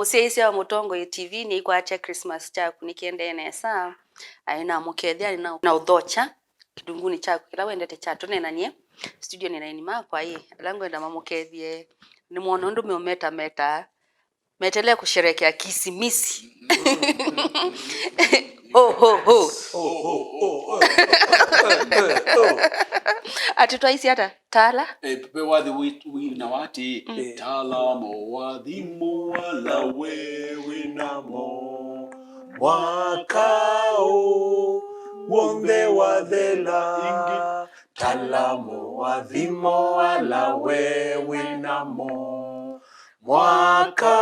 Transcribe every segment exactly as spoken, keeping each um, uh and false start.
Mũsyaĩĩsya wa Mũtongoi T V, nĩikwatya Christmas kyaku nĩkĩendee nesa? Aĩ namũkethya na, na ũthokya kĩlungunĩ kyaku kĩla wendete kya tũneenanie. Studio nĩ na aini makwa ĩ, ala ngwenda mamũkethye. Nĩmwona ũndũ meũmetameta, metelee kũsherekea Kisimisi. Ho, ho, ho. Atĩ twaisye ata? Tala. Eh, ve wathi wi-, wina wati. Mm. Tala mowathi moala we wĩnamo. Mwaka ũũ w'onthe wathela. Ingi. Tala mowathi moala we wĩnamo. Mwaka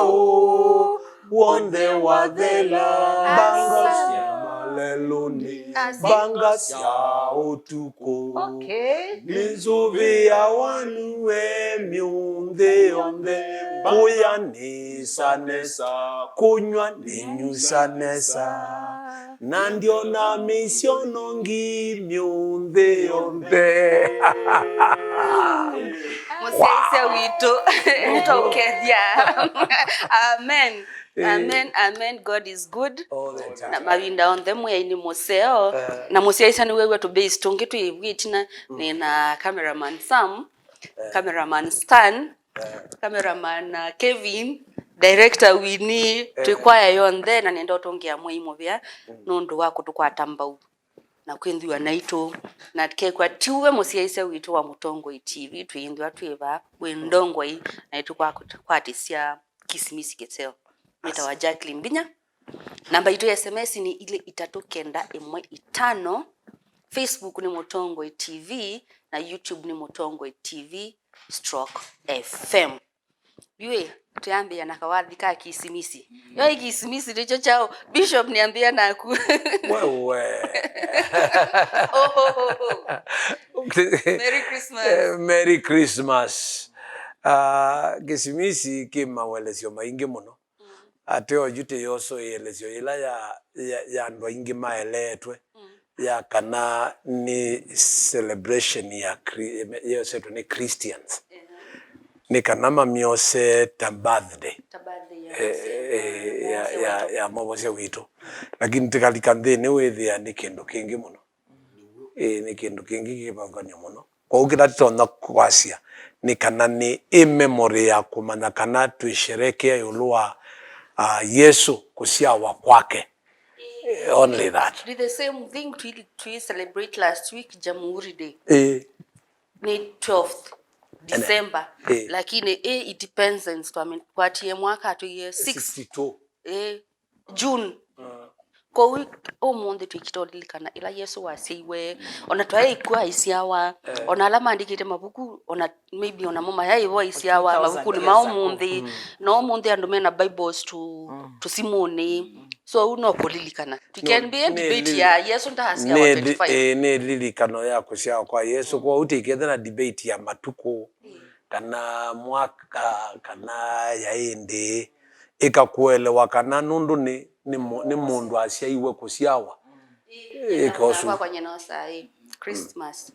ũũ w'onthe wathela. Mbanga sya malelũnĩ, mbanga sya ũtukũ. Okay. Nĩnzũvĩa wanue myũnthĩ yonthe. Kũya nĩsa nesa, kũnyw'a nĩnyusa nesa. Na ndyona mĩsyono ngi myũnthĩ yonthe. Mũsyaĩĩsya witũ, nĩtwaũkethya. Amen. Eh. Amen, amen. God is good. All the time. Na mavinda onthe Mwĩai nĩ mũseo. Eh. Na mũsyaĩĩsya nĩwew'a tũbase tũngĩ twĩ ĩtina. Mm. Nĩ na cameraman Sam, eh, cameraman Stan, eh, cameraman, uh, Kevin, director Winnie, eh, twĩ kwaya yonthe, na nenda ũtũngĩa Mwĩai mũvea, mm, nũndũ wa kũtũkwata mbau na kwĩnthĩwa naitũ, na kekwa tiwe mũsyaĩĩsya witũ wa Mũtongoi T V, twĩĩnthĩwa twĩ vaa wĩ ndongoi, na nĩtũkwatĩsya Kisimisi kĩseo. Nĩtawa Jacqueline Mbinya. Namba itũ ya S M S nĩ ilĩ itatũ kenda ĩmwe itano. Facebook nĩ Mũtongoi T V, na YouTube nĩ Mũtongoi T V stroke F M. Yu ĩ, twĩambĩĩa na kawathi ka Kisimisi. Yo ĩ Kisimisi nĩkyo kyaũ? Bishop, nĩambĩĩa naku. Wewe. Oh, oh, oh, oh. Merry Christmas. Eh, Merry Christmas. Ah, Kisimisi kĩ mawelesyo maingĩ mũno. Mm. Ateo yu tĩ yoso ĩelesyo yĩla ya, ya, ya andũ aingĩ maeleetwe. Mm. Ya kana nĩ celebration ya Chri-, yosetwe nĩ Christians. Ehe. Nĩ kana mamyose ta birthday. Ta birthday ya, eh, mũsyaĩĩsya, eh, ya, ya, ya Mwovosya witũ. Lakini tĩkalika nthĩnĩ wĩthĩa nĩ kĩndũ kĩngĩ mũno. Ĩĩ, nĩ kĩndũ kĩngĩ kĩvathũkany'o mũno. Kwoou kĩla tũtonya kwasya nĩ kana nĩ ĩ memory ya kũmanya kana twĩsherekea ĩũlũ wa, ah, Yesũ kũsyawa kwake. Only that. Nĩ the same thing twi, twi celebrate last week, Jamhuri Day. Ĩĩ. Nĩ twelfth December. Ĩĩ. Lakini ĩ independence twamĩkwatie mwaka atũie six. Sixty-two. Ĩĩ. June. Mm. Kwoou ũmũnthĩ twĩkĩte ũlilikana ĩla Yesũ wasyaiwe, ona twaĩ ikw'ũ aisyawa, eh, ona ala maandĩkĩte mavuku, ona maybe onamo mayaĩ vo aisyawa mavukunĩ ma ũmũnthĩ. Mm. Na ũmũnthĩ andũ mena Bibles tũ, mm, tũsimũnĩ. Mm. So ũu no kũlilikana. We can be a debate ya Yesũ ndaasyawa twenty-five. Ĩĩ, nĩ lilikano ya kũsyawa kwa Yesũ. Mm. Kwoou tĩkethe na debate ya matukũ. Mm. Kana mwaka, kana yaĩ ndĩĩ, ĩka kũelewa kana nũndũ nĩ, nĩ mũ-, nĩ mũndũ asyaiwe kũsyawa. Ĩĩ, ĩka ũsu. Kwa nyina osa, ĩĩ, Christmas.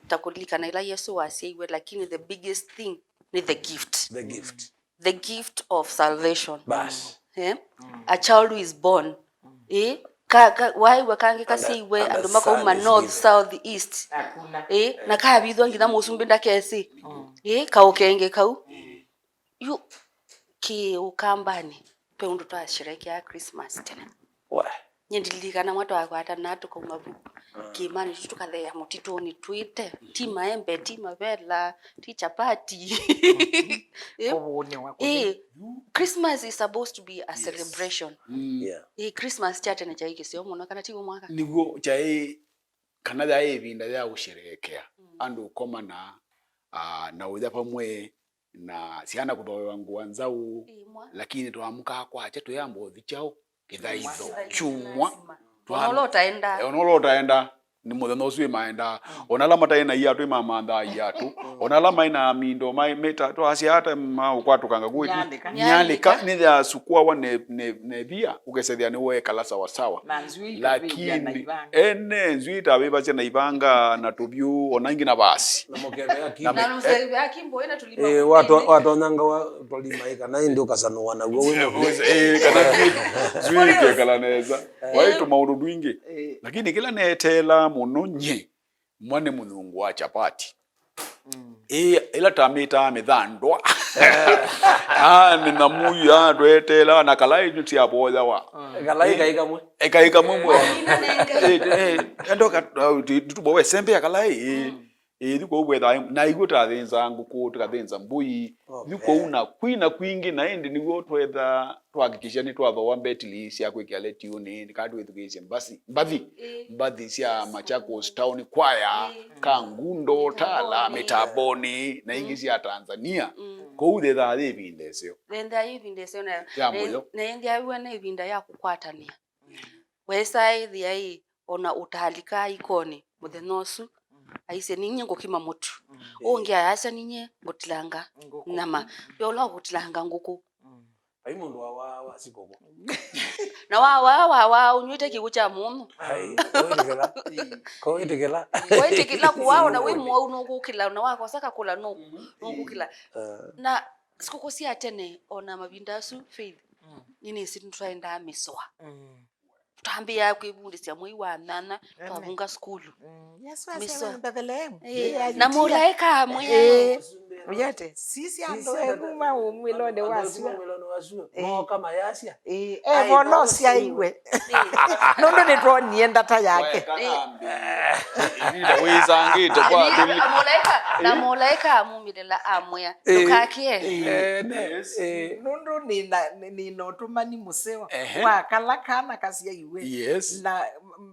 Ta kũlilikana ĩla Yesũ wasyaiwe, lakini the biggest thing nĩ the gift. The gift. The gift of salvation. Bas. Eh? A child who is born. Eh? Ka, ka, waĩw'a kangĩ kasyaiwe andũ makauma north, south, east. Hakuna. Eh? Na kavithwa nginya mũsumbĩ ndakesĩ. Mm. Eh? Kaũkenge kau. Yu kĩ Ũkambanĩ, ve ũndũ twasherekea Christmas tene. We. Nyie ndililikana mwa twakwatanaa tũkauma vu kĩĩmanĩ tu tũkatheea mũtitũnĩ twĩte, ti maembe, ti mavela, ti chapati. Eh? Kũvũnĩwa kũthi. Eh, Christmas is supposed to be a celebration. Mm. Yeah. Eh, Christmas kya tene kyaĩ kĩseo mũno, kana ti w'o mwaka? Nĩw'o kyaĩ, kana yaĩ ĩvinda ya ũsherehekea. Mm. Andũ ũkomana, ah, na ũya vamwe, na syana kũthoewa ngũa nzaũ, lakini twaamũkaa kwakya tũyamba ũthi kyaũ? Kĩthaitho. Kyumwa. Ona ũla ũtaenda. Eh, ona ũla ũtaenda. Nĩ mũthenya ũsu ĩmaendaa. Ona ala mataĩ na iatũ ĩmamanthaa iatũ. Ona ala maĩ na mindo maĩ meta twasya ata maũkwatũkanga kuĩ. Nyalĩka. Nyalĩka nĩyasukwawa ne, ne, ne via ũkesethĩa nĩ wekala sawa sawa. Na nzw'ĩ ikavĩvya na ivanga. Ene nzw'ĩ itavĩvasya na ivanga na tũvyũ ona ingĩ na vasi. Na mũkethea kimbo. Na mũkethea kimbo ĩna tũlima. Eh, watonyanga wa tũlima ĩ kana ĩndĩ ũkasanũa naw'o wĩ mũvũ. Eh, kana nzw'ĩ, nzw'ĩ ikekala nesa. Waĩ tũmaũndũ twingĩ. Eh. Lakini kĩla neeteelaa mũno nyie, mwa nĩ mũnyungu wa chapati. Mm. Ĩ, ĩla tamĩtaa mĩthandwa. Ah, nĩ namuyu, ah, tweteela na kalaĩ nĩ syavoyawa. Kalaĩ kaĩ kamwe. Ĩ, kaĩ kamwe mwe. Ĩ, ĩ, endo ka, ah, ti, ti tubowe sembe ya kalaĩ. Ĩ, ĩ, thi kũu wethaa, na igũo tathĩnza ngũkũ, tũkathĩnza mbũi. Thi kũu na kwĩ na kwingĩ, na ĩndĩ nĩw'o twetha twakikisha nĩtwathoa mbetili sya kwĩkĩa letiũnĩ, kana twĩthukĩĩsye mbathi, mbathi, ĩ, mbathi sya Machakos Town Choir, ĩ, Kangundo, Tala, Mitamboni, na ingĩ sya Tanzania. Mm. Kũu yĩthaa yĩ ĩvinda ĩseo. Yĩthaa yĩ ĩvinda ĩseo na, ya mũyo. Na ĩndĩ aiw'a nĩ ĩvinda ya kũkwatanĩa. Mm. Wesaa ĩthĩa ĩ, ona ũtalika ikonĩ mũthenya ũsu, aisye, "Ninyie ngũkima mũtu." Mm. Ũngĩ ayasya, "Ninyie ngũtilanga nyama." Yo ũla ũkũtilanga ngũkũ. Mm. Vai mũndũ wa, wa, wa sikũkũ. Na wa, wa, wa, wa, ũnywĩte kĩw'ũ kya mũnyũ. Ai, kũĩtĩkĩla. Kũĩtĩkĩla. Kũĩtĩkĩla kũwa, ona wĩ mũwau nũkũkĩla, ona wakosa kakũla nũ-, nũkũkĩla. Eh. Na sikũkũ sya tene, ona mavinda asu, Faith, mm, nĩnĩsĩ nĩtwaendaa mĩsoa. Mm. Twambĩĩa kwĩvundĩsya mwei wa nyanya, amen, twavunga sukulu. Mm. Yesu asya Bethlehem. Eh, na mũlaĩka amwĩa. Eh, ũyete, sisya andũ eku maumĩlonĩ wa syũa. Andũ eku maumĩlonĩ wa syũa. Eh. Mooka mayasya. Eh, ai, evo no syaiwe. Eh. Nũndũ nĩtwonie ndata yake. Eh. Ĩvinda wĩsangĩte kwa andũ. Na mũlaĩka, na mũlaĩka amumĩlĩla amwĩa, eh, ndũkakĩe. Eh, ne. Yes. Eh. Nũndũ nĩna, nĩna ũtũmani mũseo, ehe, wa kala kana kasyaiwe. Yes. Na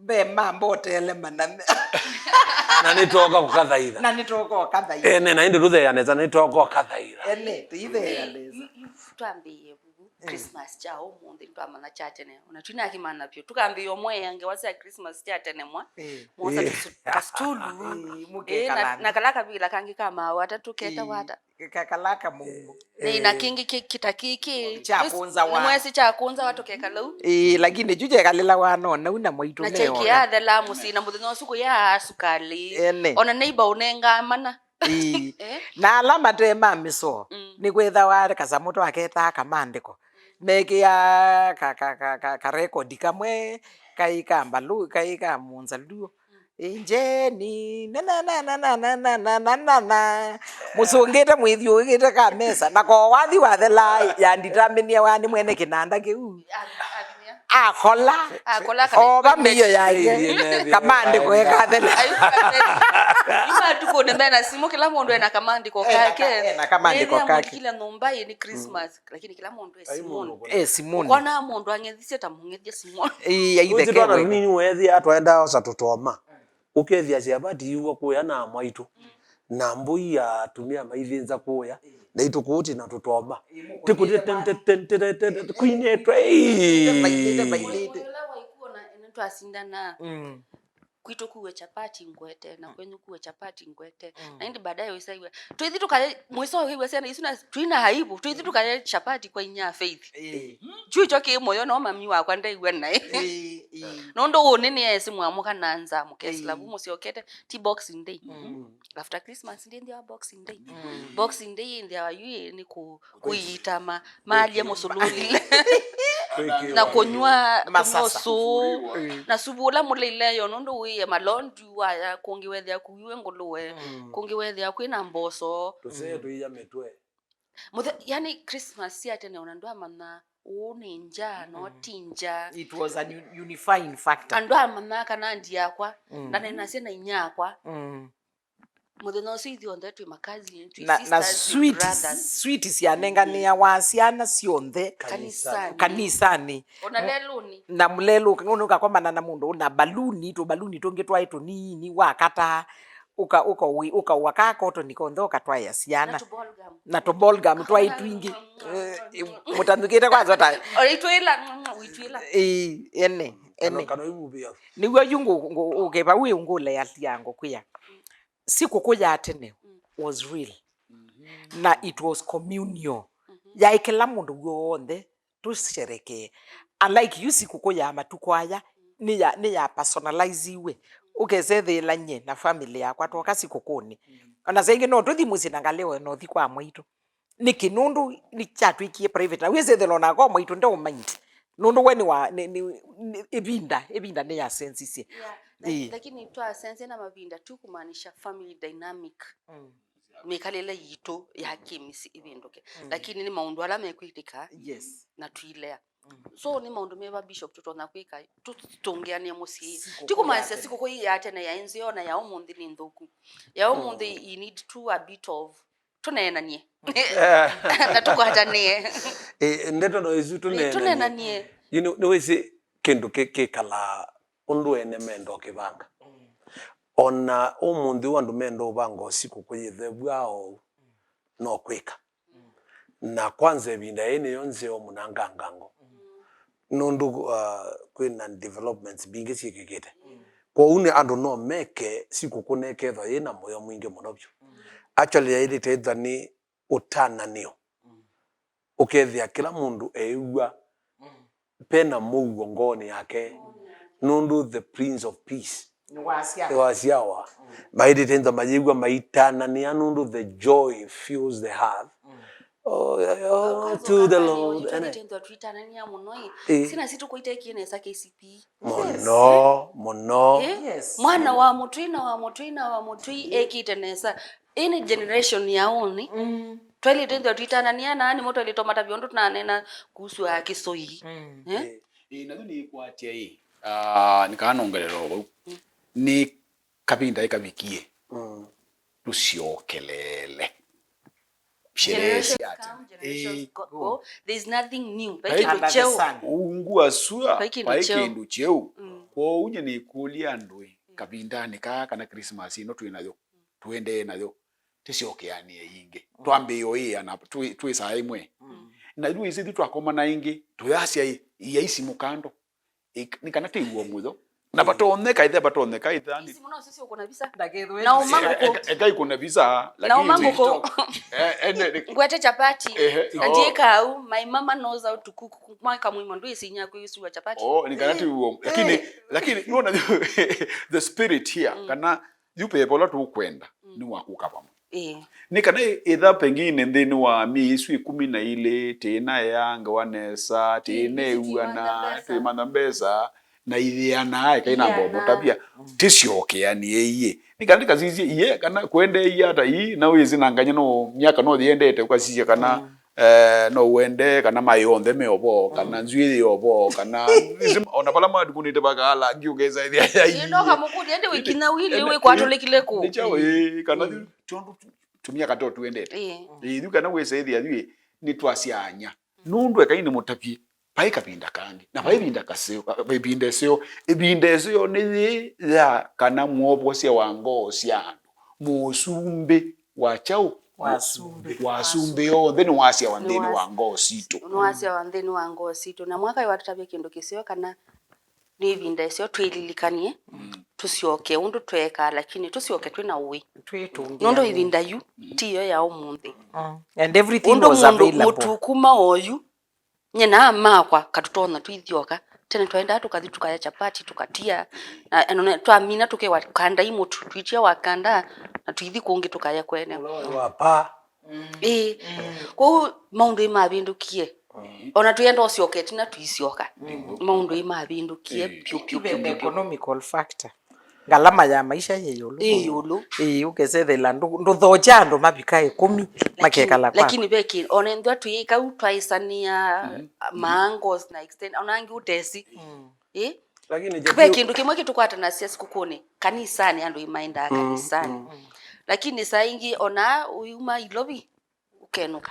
ve mamba ũteele maname. Na nĩtooka kũkathaitha. Na nĩtooka ũkathaitha. Ene, na ĩndĩ tũtheea nesa, nĩtooka ũkathaitha. Ene, tũitheea nesa. Yu, yu, twambĩĩe vuvu, eh, Christmas kya ũmũnthĩ, nĩtwamanya kya tene. Ona twinakĩmanya vyũ. Tũkambĩĩa ũmweea ngewa sya Christmas kya tene mwa. Eh. Mwosa, eh, kasu-, kasutulu. Eh, na, mũkekalanga, na kala kavila kangĩ ka maaũ atatũ ketawa ata? Kakala kamũmũ. Nĩ na kĩngĩ kĩ-, kĩta kĩkĩ. Kyakũnzawa. Nĩ mwesi kyakũnzawa tũkekala u. Ĩĩ, lakini kyu kyekalĩlawa no nau na mwaitũ. Na meona. Kyekĩathela mũsyĩ na mũthenya ũsu kũyaa sukalĩ. Ene. Ona neighbor ũnengaa mana. Ĩĩ. Eh? Na ala mate ma mĩsoo, mm, nĩkwĩthawa kasamũ twaketaa kamandĩko. Mekĩaa ka, ka, ka, ka, ka record kamwe, kaĩ ka mbalũ, kaĩ ka mũnzaluo. Ĩnjeni, na, na, na. Mũsũngĩte mwĩthyũũkĩte ka mesa, na ko wathi wathela ya determine wa nĩ mwene kĩnanda kĩu. Akola. Akola kana ova mĩio yake. Kamandĩko ekathela. Ayu matukũ nĩ mena simũ, kĩla mũndũ ena kamandĩko kake. Ena kamandĩko kake. Kila nyũmba ĩ nĩ Christmas, lakini kila mũndũ e simũnĩ. E simũnĩ. Ũkona mũndũ ang'ethisye ta mũng'ethya simũnĩ. Ĩĩ, aitheke. Twana tũnini weethĩa twaendaa osa tũtoma. Ũkethĩa syapati iwa kũya na mwaitũ, na mbũi ya atumĩa maithĩnza kũya, na itũkũũti na tũtoma. Ĩĩ, mũkũnĩte tũkwinĩtwe, ĩĩ. Mailĩte, mailĩte. Ũla waikuona ene twasindana. Mm. Kwitũ kuwe chapati ngwete, na kwenyu kuwe chapati ngwete. Mm. Na indi baadaye wĩsaiwe. Twithi tũkaye, mwiso wĩw'a syana isu na twina aibu. Twithi tũkaye chapati kwa inya Faith. Ĩĩ. Kyu ikyo kĩ mũyo no mami wakwa ndaiw'a naĩ. Ĩĩ, ĩĩ. Nũndũ ũnĩ nĩeesi mwamũka na nza mũkesila vu mũsyokete ti Boxing Day. Mm. After Christmas ndĩ nthĩ wa Boxing Day. Mm. Boxing Day nthĩ wa yu nĩ kũ-, kũiita ma-, malye mũsũlũlile. Na kũnywa, kũnywa masasa. Ũsu. Mm. Na suvu ũla mũlĩile yo nũndũ wĩe malondu waya kũngĩ wethĩa kuiwe ngũlũwe. Mm. Kũngĩ wethĩa kwĩna mboso. Tũsee tũiya mĩtwe. Mũthe-, yani Christmas sya tene ona ndwamanya ũũ nĩ nja, no ti nja. It was an un-, unifying factor. Andũ amanya kana ndi yakwa, mm, ndanenasya na inyakwa. Mm. Mũthenya ũsu ithyonthe twĩ ma cousins, twĩ na, na sisters, twĩ sweet, brothers. Sweet syanenganĩawa syana syonthe. Kanisani. Kanisani. Ona lelũnĩ. Na mũlelũ, nũndũ ũkakomana na mũndũ na baluni, tũbaluni tũngĩ twaĩ tũnini, wakata, ũka, ũka, ũi-, ũkaũa ka kotoni konthe ũkatwaĩa syana. Na tũ ball gum. Na tũ ball gum twaĩ twingĩ. Eh, mũtanzũkĩte kwanza ta. Ũitwĩla, ũitwĩla. Ĩĩ, ene. Ene. Kana, kana ivuvĩa. Nĩw'o yu ngũ-, ngũ-, ũkeva wĩ ngũlea lia ngũkwĩa. Sikũkũ ya tene was real. Na it was communal. Yaĩ kĩla mũndũ w'onthe tũsherekee. Unlike yu sikũkũ ya matukũ aya, nĩ ya, nĩ ya personaliziwe. Ũkesethĩĩla nyie na family yakwa twoka sikũkũnĩ. Ona saa ingĩ no tũthi mũsyĩ na ngaleo na ũthi kwa mwaitũ. Nĩkĩ? Nũndũ nĩkyatwĩkie private. Na wĩsĩthĩla onaka mwaitũ ndeũmind. Nũndũ we nĩ wa, nĩ, nĩ, nĩ, ĩvinda, ĩvinda nĩyasensisye. Yeah, lak-, ĩĩ, lakini twasenzya na mavinda tu kumaanisha family dynamic. Mm. Mĩkalĩle yitũ ya kĩmĩsyĩ ĩvĩndũke. Mm. Lakini nĩ maũndũ ala mekwĩtĩka, yes, na twilea. Mm. So nĩ maũndũ meva, Bishop, tũtonya kwĩka tũtũngĩanĩe mũsyĩ? Sikũkũ ti kũmaanisya ya tene, sikũkũ ii ya tene yaĩ nzeo na ya ũmũnthĩ nĩ nthũku. Ya ũmũnthĩ, mm, you need to a bit of tũneenanie. Mm. Na tũkwatanĩe. Eh, ndeto no isu. Nĩ tũneenanie. Tũneenanie. You know, nĩwĩsĩ kĩndũ kĩ-, kĩkalaa ũndũ ene menda ũkĩvanga. Mm. Ona ũmũnthĩ ũũ andũ menda ũvanga ũsikũkũ yĩthevw'a o ũu, no kwĩka. Mm. Na kwanza ĩvinda yĩĩ nĩyo nzeo mũno ngangango. Mm. Nũndũ, uh, kwĩna developments mbingĩ syĩkĩkĩte. Mm. Kwoou nĩ andũ no meke sikũkũ nekethwa yĩna mũyo mwingĩ mũno vyũ. Mm. Actually, yaĩlĩte ĩthwa nĩ ũtananĩo. Mm. Ũkethĩa kĩla mũndũ eĩw'a, mm, pena mũuo ngoonĩ yake, nũndũ the Prince of Peace nĩwasyawa. Nĩwasyawa. Mm. Maĩlĩte ntha mayĩw'a maitananĩa nũndũ the joy fills the heart. Mm. Oh, yeah, yeah, oh, kwanza to the ũkakani Lord. Ũyũ ene twĩtĩte ntha tũitananĩa mũno ĩ. Eh. Sina sitũ kũitekie nesa K C P. Mũno, yes, mũno. Eh? Yes. Mwana wa mũtũi na wa mũtũi na wa mũtũi ekĩte nesa. Ĩĩ nĩ generation ya ũnĩ. Mm. Twaĩlĩte ĩthĩwa tũitananĩa na nĩmo twaĩlĩte matavya ũndũ tũnaneena kuhusu ya Kĩsũi. Mm. Eh? Ĩĩ, na yu nĩkwatya ĩ, ah, nĩkanongelelo vau. Mm. Nĩ kavinda ĩkavikie. Mm. Tũsyokeleele sherehe sya tene. Generations come, generations go, go. There is nothing new. Vai kĩndũ kyeũ. Under the sun. Ungu wa sua, vai kĩndũ kyeũ. Mm. Kwoou nye nĩkũlya andũ ĩ, kavindanĩ kaa kana Christmas ĩno twĩ nayo, tũendee nayo, tĩsyokeanĩe ĩngĩ. Mm. Twambĩĩe ũĩana twĩ, twĩ saa ĩmwe. Mm. Na yu ĩsĩ twĩ twakomana ĩngĩ, tũyasya ĩ, iai simũ kando. Ĩ, nĩ kana tĩw'o mũyo. Na vatonyeka ĩthe, vatonyeka ĩthe, yani. Simũ no sisi ũkũna visa. Ndakethwe na uma ngũkũ. Eka, eka ikũna visa, na uma lakini ngũkũ. Eh, ene, ngwete chapati. Ehe, na oh, ndiĩka au, my mama knows how to cook. Mwaka mwima ndwĩsinya kwĩsua chapati. Oh, nĩ kana tĩw'o. Lakini, lakini, nĩwona the spirit here, mm, kana yu veva ũla tũkwenda, mm, nĩ wa kũka vamwe. Ĩĩ. Nĩ kana ĩ-, ĩtha pengine nthĩnĩ wa myei ĩsu ĩkũmi na ilĩ, tĩnaea ngewa nesa, ĩĩ, tĩneew'ana, tũimantha mbesa, tũimantha mbesa, na ithĩanaa, ĩkai na mbombo tavya, mm, tĩsyokeanĩe iĩ. Nĩ kana ndikasisye iye, kana kũendeeie ata ii, na wĩsĩ na nganya no, myaka no yĩendete, ũkasisya kana, mm, eh, no ũendee, kana maĩ onthe me ovo, kana, mm, nzw'ĩ yĩ ovo, kana, ona vala madukũnĩte vakaala, angĩ ũkesa ĩthĩa ya ii. Ĩĩ, no kamũkũlya, ĩndĩ wĩkinya wili, ĩndĩ wĩkwatũlĩkile kũ? Nĩ kyaũ, ĩĩ, kana, mm, yu, tondũ tu-, tũmyaka to tũendete. Ĩĩ. Ĩĩ, yu kana wĩsa ĩthĩa yu, ĩ, nĩtwasyaany'a. Nũndũ ekai nĩmũtavye, vai kavinda kangĩ, na vai ĩvinda kaseo, ka-, vai ĩvinda ĩseo. Ĩvinda ĩseo nĩ yĩĩ ya kana mwovosya wa ngoo sya andũ. Mũsumbĩ wa kyaũ? Wa asumbĩ. Wa asumbĩ onthe nĩwasyawa nthĩnĩ wa ngoo sitũ. Nĩwasyawa nthĩnĩ wa ngoo sitũ. Na mwaka ĩwatũtavya kĩndũ kĩseo kana nĩ ĩvinda ĩseo twĩlilikany'e, mm, tũsyoke ũndũ tweekaa, lakini tũsyoke twĩ na ũĩ. Twĩtũngĩanĩe. Nũndũ ĩvinda yu, mm, tiyo ya ũmũnthĩ. Mm. And everything was available. Ũndũ mũndũ mũtukuma oyu, nye na makwa, katũtonya twĩthyoka. Tene twaendaa tũkathi tũkaya chapati, tũkatia, na, na, na twamina tũkewa kandai mũtu, twitia wa kanda, na tũithi kũngĩ tũkaya kwene. Ũla wa paa. Mm. Ĩĩ. Mm. Kwoou maũndũ ĩmavĩndũkie. Mm. Ona twĩenda ũsyoka ĩtina tũisyoka. Mm. Maũndũ ĩmavĩndũkie, ĩĩ, vyũ, vyũ, vyũ, vyũ, vyũ. Even the economical factor. Ngalama ya maisha yĩ ĩũlũ. Ĩ ĩũlũ. Ĩĩ, ũkesethela ndũ-, ndũthokya andũ mavika ĩkũmi, lakini, makekala kwa. Lakini ve kĩ-, ona ĩndĩ twĩ kau twaĩsanĩa, mm, maangos na extend, ona angĩ ũtesi. Mm. Ĩ? Lakini ve kĩndũ kĩmwe kĩtũkwatanasya sikũkũnĩ, kanisanĩ, andũ ĩmaendaa, mm, kanisanĩ. Mm. Lakini saa ingĩ ona ũyuma Ilovi, ũkenũka.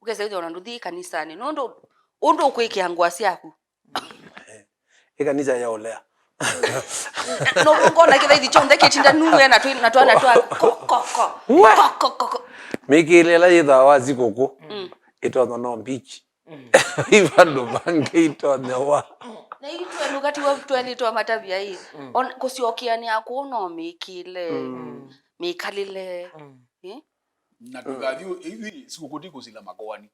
Ũkesa ĩthĩa ona ndũthi kanisanĩ. Nũndũ ũndũ ũkwĩkĩa ngũa syaku. Ĩ kanisa ya ũlea. No ngona kĩthaithi kyonthe kĩtinda nuwe na twĩ, na twana twa ko, ko, ko. Wa? Ko, ko, ko, ko. Mĩkĩĩle ĩla yĩthaa wa sikũkũ. Mm. Ĩtonya no beach. Mm. Ivandũ vangĩ itonyewa. Na itwe nũkatiwa twelĩtwe matavya ĩ. Mm. On-, kũsyokeanĩa kũu no mĩkĩle. Mm. Mĩkalĩle. Mm. Eh? Na tũkathi ĩ, sikũkũ ti kũsila makoani.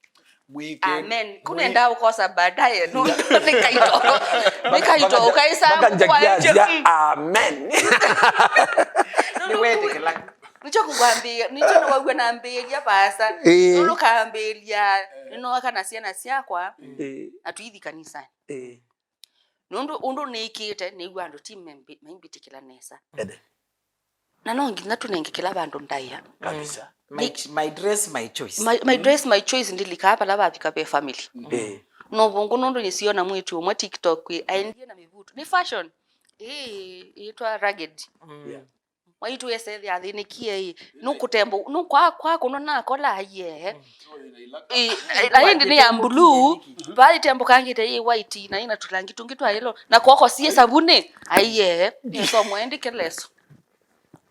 Mwĩke. Amen. Kunenda ũkosa baadaye. No, nĩ kaito. Nĩ kaito. Ukaisa. Mpaka njakia amen. Nĩwetĩkĩla. Nĩkyo kũkwambĩĩa, nĩkyo nĩwaw'a nambĩĩlya vaasa. Ĩĩ. Nũndũ kambĩĩlya, nĩnooka na syana syakwa, ĩĩ, na tũithi kanisani. Ĩĩ. Nũndũ ũndũ nĩĩkĩte, nĩw'a andũ ti membi-, maimbĩtĩkĩla nesa. Ende. Na no nginya tũnenge kĩla vandũ ndaĩa. Kabisa. My, my dress, my choice. My, my dress, my choice, ndilikaa vala vavika ve family. Ĩĩ. No vũngũ nũndũ nĩsiona mwĩĩtu ũmwe TikTok kwĩ, aendie na mĩvuto. Nĩ fashion. Ĩĩ, ĩtwa ragged. Mm. Yeah. Mwaitũ esethĩa athĩnĩkie ĩ, nũkũtembo, nũkwa, kwa kũno nakola aiee. Ĩ, na ĩndĩ nĩ ya blue, vai tembo kangĩte yĩ white, na ĩna tũlangi tũngĩ twa yellow, na kwoko siĩ savunĩ, aiee. Nĩsomo endĩ keleso.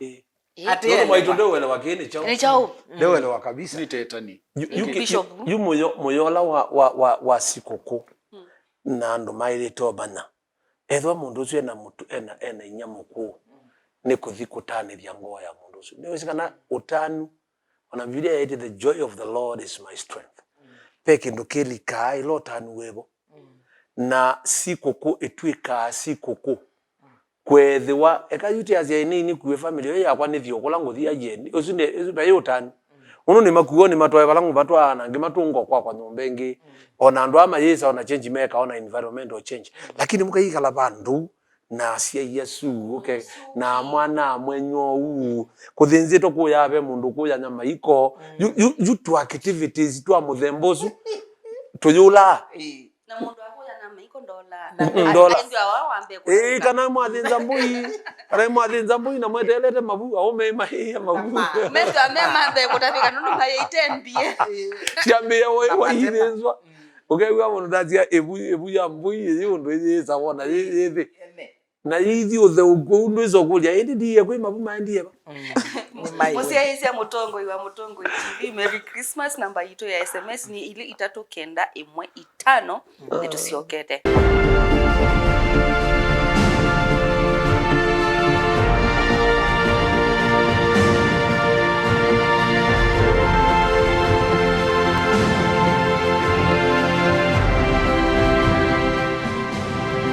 Ĩ. Ĩ. Atĩ nũndũ mwaitũ ndewelewa kĩĩ nĩ kyaũ. Nĩ kyaũ? Ndewelewa kabisa. Nĩ tetani. Yu, yu, yu, Bishop. Yu mũyo, mũyo ũla wa, wa, wa, wa sikũkũ. Na andũ maĩlĩte ũmanya. Ethĩwa mũndũ ũsu ena mũtu-, ena, ena inyia mũkũũ, nĩ kũthi kũtanĩthya ngoo ya mũndũ ũsu. Nĩwĩsĩ kana ũtanu, ona Biblia yaĩtye, "The joy of the Lord is my strength." Ve kĩndũ kĩlikaa ĩla ũtanu wĩvo. Na sikũkũ ĩtw'ĩkaa sikũkũ. Kwethĩwa, eka yu tĩasya ĩnĩ nĩkuwe family ĩyo yakwa nĩthiĩ o kũla ngũthi aiee, ũsu nĩ, ũsu vai ũtanu. Ũndũ nĩ makuo nĩ matwae vala ngũvatwaa na angĩ matũnga kwakwa nyũmba ĩngĩ. Ona andũ aa mayĩsa ona change meka ona environmental change. Lakini mũkaikala vandũ na asyai asu, ũke na mwana amwenyo ũu. Kũthĩnzĩtwe kũya ve mũndũ kũya nyama iko. Yu, yu, yu tũ activities twa mũthemba ũsu. Tũyũlaa. Ĩĩ. Na mũndũ akũya na maiko ndolaa. Mm, ndola. Aendwa wa wambe. Ĩĩ, kana mwathĩnza mbũi. Kana mwathĩnza mbũi na mweteelete mavu, aũme maĩĩa mavu. Methwa me mambe kũtavĩka nũndũ mayĩte mbie. Syambĩĩa wai waithĩnzwa. Ũkew'a mũndũ ndasya ĩvu, ĩvu ya mbũi ĩyĩ ũndũ ĩyĩsa wona yĩ, yĩ thĩ. Na yĩithi ũtheũku ũu ndwĩsa ũkũlya, "Ĩndĩ ndiie kwĩ mavu maendie va?" Mũsyaĩĩsya mũtongoi wa Mũtongoi T V, Merry Christmas. Namba yitũ ya S M S nĩ ilĩ itatũ kenda ĩmwe itano. Nĩtũsyokete.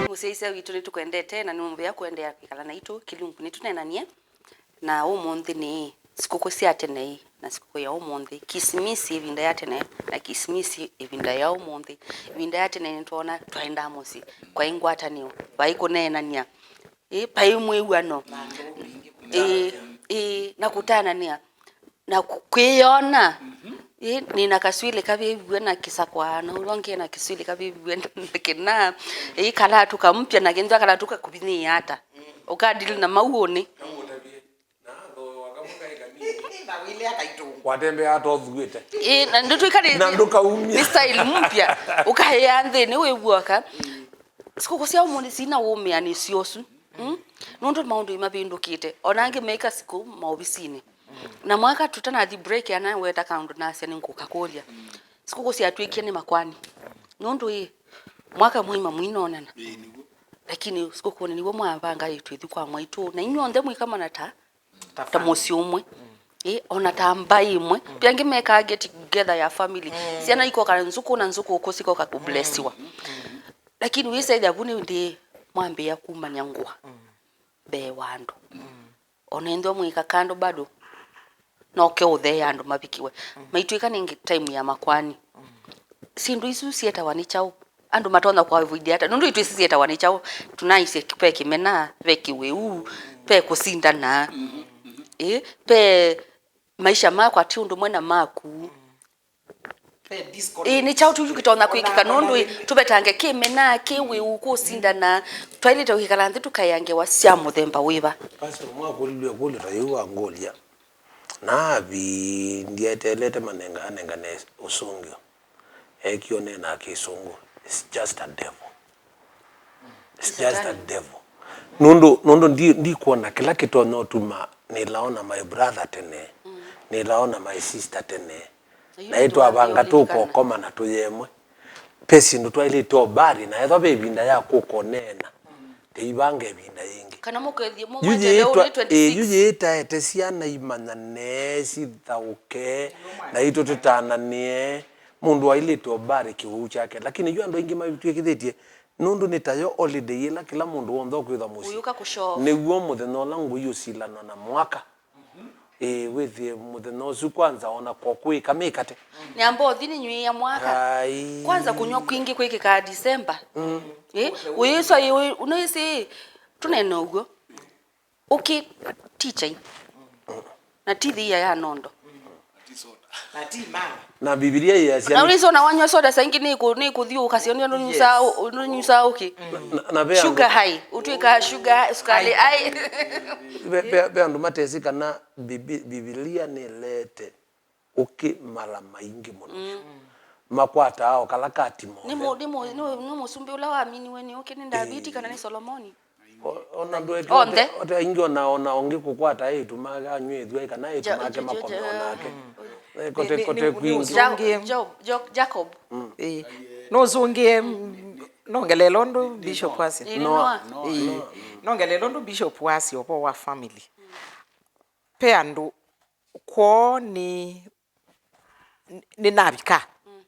Mũsyaĩĩsya witũ nĩtũkwendete na nĩ mũvea kũendeea kwĩkala naitũ kĩlungu nĩtũneenanie. Na ũmũnthĩ nĩ sikũkũ sya tene ĩ, na sikũkũ ya ũmũnthĩ, Kisimisi ĩvinda ya tene, na Kisimisi ĩvinda ya ũmũnthĩ. Ĩvinda ya tene nĩtwoona twaendaa mũsyĩ, kwaĩ ngwatanĩo, vaĩ kũneenany'a, ĩ, vaĩ mwĩw'ano, ĩ, ĩ, na kũtananĩa, na kũ-, kwĩyona, ĩ, nĩ na kaswili kavĩvw'e na kĩsakwa, na ũla ũngĩ na kĩswili kavĩvw'e na kĩna, ĩ, kalatũ kampya na kĩnzwa kalatũ kakũvinyĩĩa ata, ũkadili na mauũnĩ. Watembea hata ũthuĩte. Ĩ, na ndũtwĩka nĩ, na ndũkaumia. Nĩ style mpya. Ũkaea nthĩnĩ wĩ vuoka. Sikũkũ sya ũmũnthĩ sina wũmĩanĩsyo ũsu. Mm? Nũndũ maũndũ nĩmavĩndũkĩte. Ona angĩ meĩka sikũ maovisinĩ. Na mwaka tũtanathi break anaweta kaũndũ nasya nĩngũkakũlya. Sikũkũ syatw'ĩkie nĩ makwani. Nũndũ ĩ, mwaka mũima mũinonana. Ĩĩ, nĩw'o. Lakini sikũkũnĩ nĩw'o mwavanga ĩ twĩthi kwa mwaitũ. Na inyw'onthe mwĩkamana ta ta mũsyĩ ũmwe. Ĩ, ona ta mbaĩ ĩmwe. Pia angĩ mekaa get together ya family. Syana ikoka nzũkũ na nzũkũ ũkũ sikoka kũblessiwa. Lakini wĩsethya vu nĩ ndĩ mwambĩĩa kumany'a ngũa mbee wa andũ. Ona ethĩwa mwĩka kando bado no ke ũtheea andũ mavikiwe. Maitw'ĩka nĩ time ya makwani. Syĩndũ isu syĩtawa nĩ kyaũ? Andũ matonya kũavoid ata? Nũndũ itwĩsĩ syĩtawa nĩ kyaũ? Tũnaisye ve kĩmena, ve kĩwĩu, ve kũsindana. Ĩ, ve maisha makwa ti ũndũ ũmwe na maku. Ĩ, nĩ kyaũ tu kĩtonya kwĩkĩka? Nũndũ ĩ, tũvetange kĩmena, kĩwĩu, kũsindana. Twaĩlĩte kwĩkala nthĩ tũkaĩa ngewa sya mũthemba wĩva? Pastor, mwakũlilw'e kũlyo ta yĩu wangũlya. Naavi ndieteelete manenga-, anengane ũsũngĩo. Eekie ũneenaa Kĩsũngũ. It's just a devil. It's just a devil. Nũndũ, nũndũ ndi, ndikwona kĩla kĩtonya ũtuma nĩlaona my brother tene, nĩlaona my sister tene, na ĩtwavanga tũkokoma na tũyemwe. Ve syĩndũ twaĩlĩte o mbali, na ethwa ve ĩvinda ya kũka ũneena, tũivanga ĩvinda yĩngĩ. Kana mũkethie yu mũmwetele yĩĩtwa, ũnĩ ĩ, yu twenty-six. Yĩĩtaete syana imanyane, sithaũke, na itũ tũtananĩe, mũndũ aĩlĩte o mbali kĩwau kyake. Lakini yu andũ aingĩ matw'ĩkĩthĩtye, nũndũ nĩ tayo holiday ĩla kĩla mũndũ w'onthe ũkwĩthwa mũsyĩ. Ũyũka kũshow off. Nĩw'o mũthenya ũla ngũi ũsilanwa na mwaka. Ĩĩ, wĩthĩe mũthenya ũsu kwanza ona ko kwĩka mĩkate. Nĩamba ũthi nĩnyw'ĩĩa mwaka. Ai. Kwanza kũnyw'a kwingĩ kwĩkĩkaa December. Mm. Ĩ, ũyĩswa ĩ, ũyĩ-, ũnaĩsĩ, tũnene ũw'o. Ũkĩ ti kyai. Na ti thia ya nondo. Na ti mala. Na Bibilia yĩasya na nĩ ũrĩsĩ ona wanywa soda saingĩ nĩ kũ-, nĩ kũthiũũkasya nĩ ũndũ nyusaa ũ-, ũndũ nyusaa ũkĩ. Na, na ve andũ sugar high, ũtwĩkaa sugar, sukali high. Ve, ve, ve andũ matesĩ kana Bibi-, Bibilia nĩleete ũkĩ mala maingĩ mũno. Mm. Makwataa o kala katimo. Nĩ mũ-, nĩ mũ-, nĩ mũ-, nĩ mũsumbĩ ũla waminiwe nĩ ũkĩ nĩ Ndaviti kana nĩ Solomoni? O-, ona ndweke onthe. Ote, ote aingĩ ona, ona ũngĩ kũkwata ĩtu make anyw'e ĩthwai kana ĩtu make makome onake. Eh, kote, kote kwingĩ. Ja-, Job, Jo-, Jacob. Ĩĩ. Nũsũngĩe, mm, nongelele ũndũ Bishop wasya. Ĩĩ, nĩ Noa. Ĩĩ. Nongelele ũndũ Bishop wasya ũvoo wa family. Pe andũ kwoo nĩ, nĩnavika. Mm.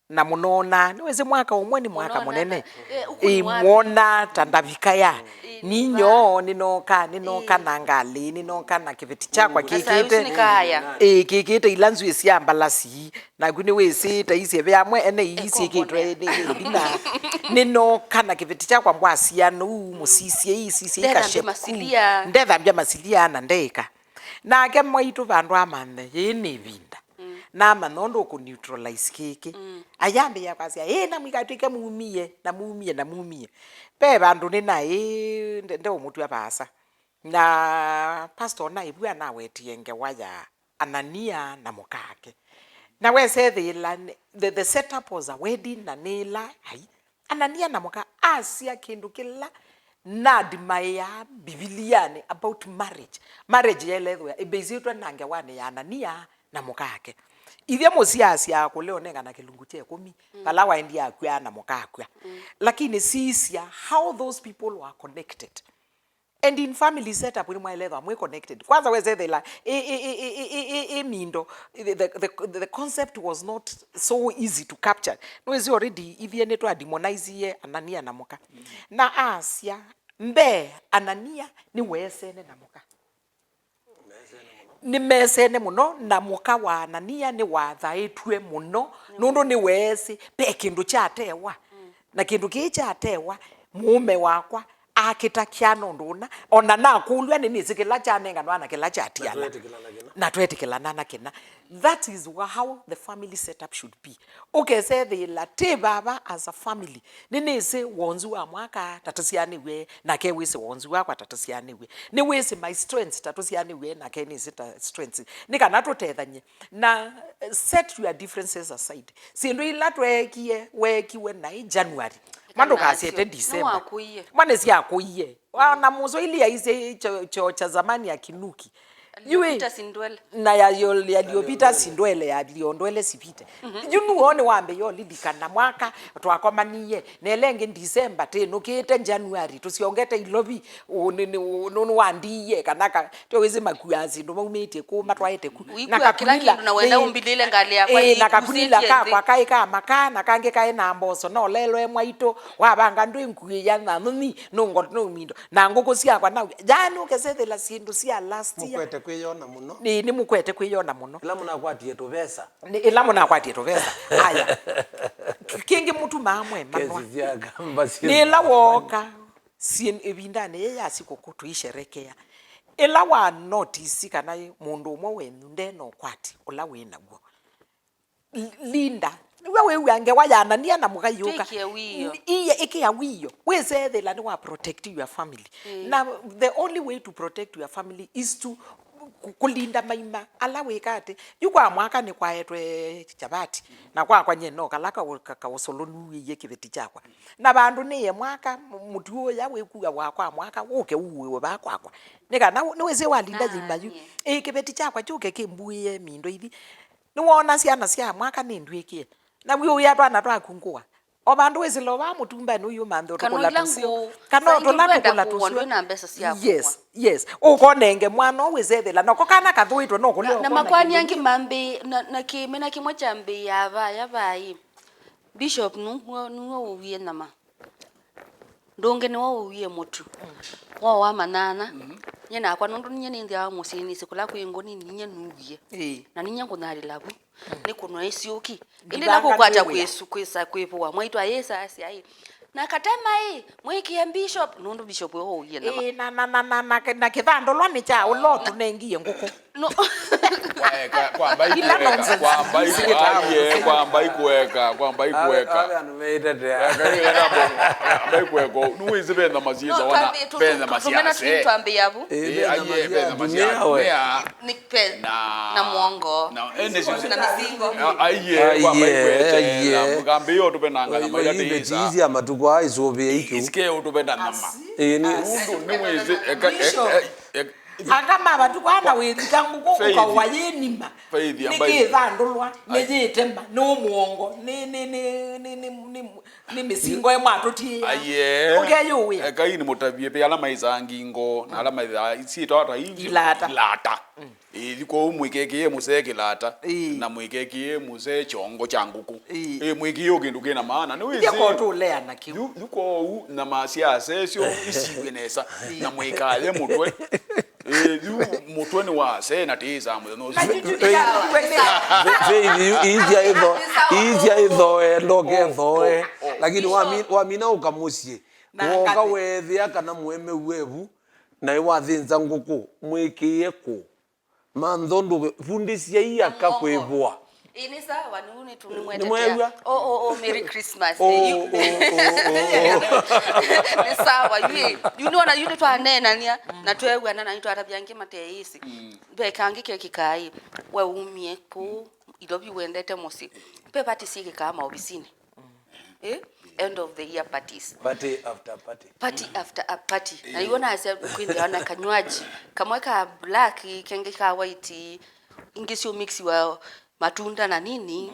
Na mũnonaa, nĩwĩsĩ mwaka ũmwe nĩ mwaka mũnene. Ĩĩ, mwonaa ta ndavika ya. Ĩĩ, ninyoo, nĩnoka, nĩnoka na ngalĩ, nĩnoka na kĩveti kyakwa kĩkĩte. Ĩĩ, kĩkĩte ila nzw'ĩ sya mbalasi. Naku nĩwĩsĩ ta isye ve amwe ene ii syĩkĩtwe nĩ, nĩ mbina. Nĩnoka na kĩveti kyakwa mbwasia nũu, mũsisye ii sisye ikasheku. Ndethambya masilia na ndeĩka. Nake mwaitũ vandũ amanthe, yĩĩ nĩ ĩvinda. Mm. Namanya ũndũ ũkũ neutralize kĩkĩ. Mm. Ayambĩĩa kwasya, "Ĩĩ, na mũikatw'ĩke mumie, na mumie, na mumie." Ve vandũ nĩnaĩ nde-, ndeũmũtw'a vaasa. Na pastor naĩvw'a nawetie ngewa ya Anania na mũkake. Na wesethĩĩla nĩ-, the, the setup was a wedding, na nĩla, ai, Anania na mũka asya kĩndũ kĩla na admire Mbivilianĩ about marriage. Marriage yaĩle ĩthĩwa ĩbĩsĩtwe na ngewanĩ ya Anania na mũkake. Ithe mũsyĩ asyaa kũlea ũnengana kĩlungu kya ĩkũmi, mm, vala waendie akw'a na mũka akw'a. Mm. Lakini sisya how those people were connected. And in family setup, nĩmwaĩle ethwa mwĩ connected. Kwanza wesethela ĩ, ĩ, ĩ mindo, the, the, the, the concept was not so easy to capture. Nĩwĩsĩ already ithyĩ nĩtwa demonizie Anania na mũka. Na asya, mbee, Anania nĩweesene na mũka. Nĩmeesene mũno, na mũka wa Anania nĩwathaĩtw'e mũno, nũndũ nĩweesĩ ve kĩndũ kyatewa. Na kĩndũ kĩĩ kyatewa, mũũme wakwa akĩtakya nũndũ ũna, ona nakũlw'a nĩnĩsĩ kĩla kyanenganwa na kĩla kyatiala. Na twetĩkĩlana kĩna. Na twetĩkĩlana na kĩna. That is wha-, how the family setup should be. Ũkesethĩĩla tĩ vava as a family. Nĩnĩsĩ wonzu wa mwaka ta tũsyaanĩw'e, nake wĩsĩ wonzu wakwa ta tũsyaanĩw'e. Nĩwĩsĩ my strengths ta tũsyaanĩw'e, nake nĩsĩ ta strengths. Nĩ kana tũtethany'e. Na, eh, set your differences aside. Syĩndũ ila tweekie, weekiwe naĩ January. Ma ndũkasyete December. Nĩwakũie. Ma nĩsyakũie. Wa, na Mũswahili aisye cho-, choo cha zamani hakinuki. Yaliyopita si ndwele. Na yalio-, yaliyopita si ndwele, yaliyo ndwele sipite. Yu nũwone wambĩĩa ũlilikana mwaka twakomanie, na ĩla ĩngĩ December, tĩnũkĩte January, tũsyongete ilovi, ũ-, nĩ, nĩ, ũ-, nũ-, nũwandiie, kana ka, tyo wĩsĩ makuaa syĩndũ maumĩtye kũ, matwaĩte kũ. Ũikua kĩla kĩndũ na wenda ũmbilĩle ngalĩ yakwa ĩĩ, na kakunila kakwa kaĩ ka makaa, na kangĩ kaĩ na mboso, na ũlelwe mwaitũ, wavanga ndwĩ nguĩ ya na nũmi, nũngo, nũmindo, na ngũkũ syakwa, na, yani, ũkesethela syĩndũ sya last year. Mũkwete kwĩyona mũno. Ĩĩ, nĩmũkwete kwĩyona mũno. Ĩla mũnakwatie tũvesa. Nĩ ĩla mũnakwatie tũvesa. Aya. Kĩngĩ mũtumaa mwemanwa. Kesi sya kamba syĩ nĩ ĩla wooka syĩ ĩvindanĩ yĩĩ ya sikũkũ tũisherekea. Ĩla wa notice kana mũndũ ũmwe wenyu nde na ũkwati ũla wĩ naw'o. L-, Linda, nĩwe wĩw'a ngewa ya Anania na mũka yũka. Twĩkĩe wĩoo. N-, iye, ĩkĩa wĩoo. Wĩsethĩla nĩ wa protect your family. Ĩĩ. Na the only way to protect your family is to ku-, kũlinda maima ala wĩka atĩ. Yu kwa mwaka nĩkwaetwe chapati, na kwakwa nyie no kala ka-, ka-, kaũsũlũ nuĩie kĩveti kyakwa. Na vandũ nĩye mwaka, mũ-, mũtu ũya wĩkuawa kwa mwaka, ũke uuĩwe vaa kwakwa. Nĩ kana nĩwĩsĩ walinda yĩima yu. Ĩĩ, kĩveti kyakwa kyũke kĩmbuĩe mindo ithi. Nĩwoona syana sya mwaka nĩndw'ĩkĩe. Na wĩ ũya twana twaku ngũa. O vandũ wĩsĩla o vaa mũtumbanĩ ũyũ manthe kana ũtũkũla ila tũseo. Ngũ-, kana saingĩ ũtũla ndwenda tũkũla kũua tũseo. Ndwĩ na mbesa sya kũua. Yes, yes. Ũkonenge mwana ũũ wĩsethela. Noko kana kathũĩtwe no kũlea. Na, na makwani angĩ mambĩ, na, na kĩmena kĩmwe kyambĩĩa vaya vai. Bishop nũwe, nũwe ũwie nyama. Ndũngĩ nĩwe ũwie mũtu. Mm. Woo wa manyanya. Mhm. Nyie nakwa nũndũ nyie nĩnthĩawa mũsyĩ nĩsĩ kũla kwĩ ngũ nĩ ninyie nuwie. Ĩĩ. Na ninyie ngũnyalĩla vu. Mm. Nĩ kũnwa ĩsyũki. Ĩndĩ ndivanga nakũkwata nĩwĩa. Kwĩsu-, kwĩsa kwĩvũa. Mwaitũ ayĩsa asya ĩ. Na katema ĩ, mwĩkĩe bishop, nũndũ bishop ũũ ũie nyama. Ĩĩ, na, na, na, na, na, na kĩthandũlwa nĩ kya ũla ũtũnengie ngũkũ. No. Kwaeka, kwamba ila ikweka, nonsense. Kwamba iku-, aye, kwamba ikweka, kwamba ikweka. Ave andũ meitetea. Eka, eka, kwamba ikweka. Nũwĩsĩ ve nyama syĩsa wana, ve nyama sya ase. Ĩĩ, ve nyama sya atumĩa we. Nĩ pe-, na, na mwongo. Na, eh, nĩ syo. Na mĩsingo. A-, aiye, aiye, kwamba ikwete, aiye. Na mũkambi yo tũpenanga nyama ila tĩĩsa. Ĩsike ũtũpenda nyama. Ĩĩ, nĩ. Nũndũ nĩwĩsĩ, eka, e-, e-, e-, Aka ma vatu kwana wĩthika ngũkũ. Faith. Ũkawa yĩ nima. Faith, nĩ ambai. Kĩthandũlwa, nĩ ai-, yĩtema, nĩ ũmwongo, nĩ, nĩ, nĩ mĩsingo ĩmwatũtie. Aiye. Ũkeyũwĩa. Ekai nĩmũtavye, ve ala maĩsaa ngingo, na ala maĩsaa syĩtawa ta i-, ilata. Ilata. Mm. Ĩĩ, kwoou mwĩkekĩe mũsee kĩlata, ĩĩ, na mwĩkekĩe mũsee kyongo kya ngũkũ. Ĩĩ. Ĩĩ, mwĩkĩe o kĩndũ kĩna maana. Nĩwĩsĩ. Yu, yu kwoou nyama sya asee syo isiw'e nesa, na mwĩkaye mũtwe. Ĩĩ, yu mũtwe nĩ wa asee na tĩĩsaa mũthenya ũsu. Ve-, ve-, ve-, iisya ĩtho-, iisya ĩthoe, ndoke thoe. Oh, oh, oh. Lakini wami-, wamina ũka mũsyĩ, woka weethĩa kana mũemeu evu, na ĩwathĩnza ngũkũ, mwĩkĩe kũ? Mantho ndũvundĩsyai aka kwĩvũa. Ĩĩ, nĩ sawa, nĩu nĩtu-, nĩmweteea. Nĩmweew'a? Oh, oh, oh, Merry Christmas. Oh, yu, oh, oh, oh, oh. Nĩ sawa, yu, yu nĩwona, yu nĩtwaneenania, na tweew'ana, na nĩtwatavya angĩ mateĩsĩ. Mm. Ve kangĩ kekĩkaa ĩ, we umie kũu, ilovi wendete mũsyĩ. Ve party syĩkĩkaa maovisinĩ. Eh? End of the year parties. Party after party. Party after a party. Na iwona ase kwĩthĩwa na kanywaji. Kamwe ka black, kengĩ ka white, ingĩ syo mix wa matunda na nini.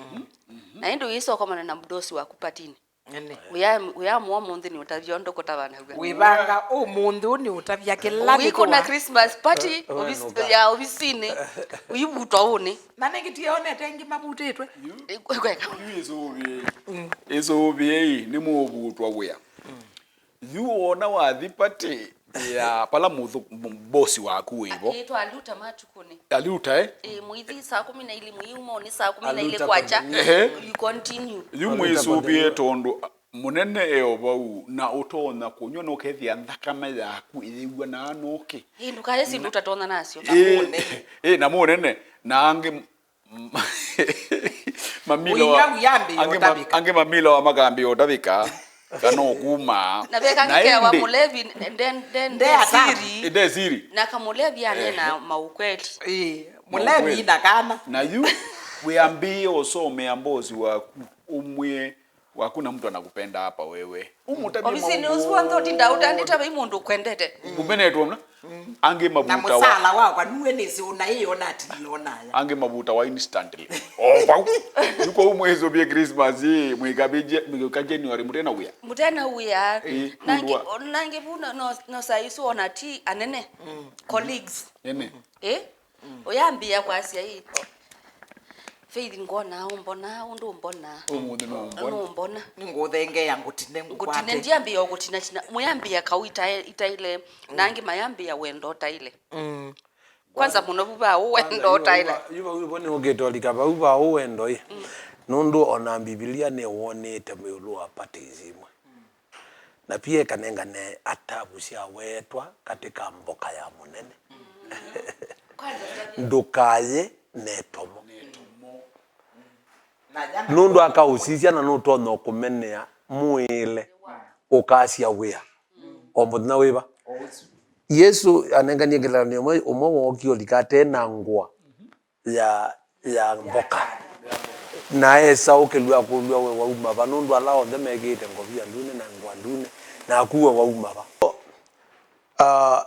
Na ĩndĩ ũyĩsokomana na mdosi waku party-inĩ. Ene. Wĩa, wĩa mũo mũnthĩ nĩ ũtavya ũndũ kũtavanaw'a. Wĩvanga ũmũnthĩ ũũ nĩ ũtavya kĩla wĩkũna kĩthĩwa. Christmas party, eh, eh, ovisi-, ya ovisinĩ. Ũyĩvutwa ũnĩ. Na nĩngĩ tũyonete angĩ mavutĩtwe. Yu. Ĩ, kwe-, kweka. Yu ĩsũvĩei. Mm. Ĩsũvĩei, nĩmũũvutwa wĩa. Mm. Yu wona wathi party ya pala mũthũ-, m-, boss waku wĩvo. Akĩtwa Aluta matukũnĩ. Aluta, eh? Ĩ, mũithi saa kũmi na ilĩ, mũiuma ũnĩ saa kũmi na ilĩ. Aluta kwakya. Ehe. You continue. Yu mwĩsũvĩe tondũ, a, mũnene e o vau, na ũtonya kũnyw'a na ũkethĩa nthakame yaku ĩyĩw'a na anoke. Ĩ, ndũkaye syĩndũ ũtatonya nasyo. Ĩ, ĩ, na mũnene, na angĩ m-, mamila wa, ũiya ũyambĩĩa angĩ ma-, ũtavĩka. Angĩ mamila wa makambĩĩa ũtavĩka, kana ũkuma. Na ve kangĩ kewa mũlevi, nde, nde, nde siri. Nde siri. Na kamũlevi anena maukweli. Ĩ, mũlevi na kana. Na yu, wĩambĩĩe ũsomea mbosi waku, ũmwĩe, "Hakuna mtu anakupenda hapa wewe." Ũmũtavye ovisinĩ ũsu w'onthe ũtindaa ũtandĩte vai mũndũ ũkwendete. Mũmenetwe mna. Mm. Angĩ na mavuta wa mũsala wakwa, nuwe nĩsĩ ũnaĩona atĩlonaya. Angĩ mavuta wa instantly. O vau. Yu kwoou mwĩsũvĩe Christmas ĩ, mwĩkavĩje, mwĩka January mũtena wĩa. Mũtena wĩa. Ĩ, nangĩ, kundwa. Nangĩ vu no, no, no saa isu ona ti anene. Mm. Colleagues. Ene. Ĩ? Mm. Ũyambĩĩa kwasya ĩ, Faith, ngwonaa ũmbonaa ũndũ ũmbonaa. Ũmũnthĩ nũmbona. Nũmbona. Nĩngũthengeea ngũtine ngũkwate. Ngũtine, ndiambĩĩa o kũtina tina. Mũyambĩĩa kau itae-, itaile, na angĩ mayambĩĩa wendo ũtaile. Mm. Kwanza mũno vu va ũwendo ũtaile. Kwanza yu vau, yu vau nĩũkĩte ũlika vau va ũwendo ĩ. Mm. Nũndũ ona Mbivilia nĩwonete ĩũlũ wa parties imwe. Na pia ĩkanengane atavu sya weetwa katika mboka ya mũnene. Ndũkaye netomo. Nũndũ akaũsisya na nũtonya kũmenea mwĩĩle ũkasya wĩa o mũthenya wĩva. Yesũ anenganie ngelekany'o ĩmwe, ũmwe wookie ũlika ate na ngũa ya, ya mboka. Na esaũkĩlw'a akũlw'a, "We wauma va?" Nũndũ ala onthe mekĩĩte ngovia ndune na ngũa ndune, naku we wauma va? Ah,